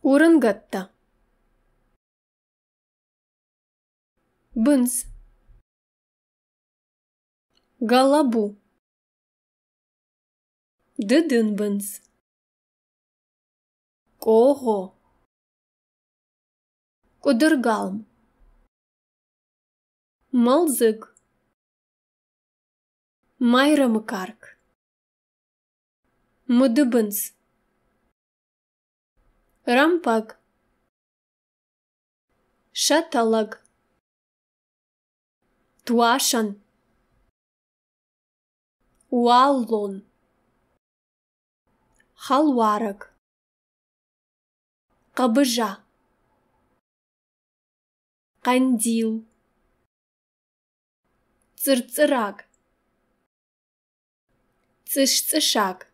Уырынгӕттӕ. Бындз. Гӕлӕбу. Дыдынбындз. Къогъо. Къуыдыргалм. Мӕлдзыг. Майрӕмыкарк. Мыдыбындз. Рӕмпӕг. Сӕтӕлӕг. Туасӕн. Уаллон. Хӕлуарӕг. Хъӕбыза. Хъӕндил. Цъырцъыраг. Цъысцъысаг.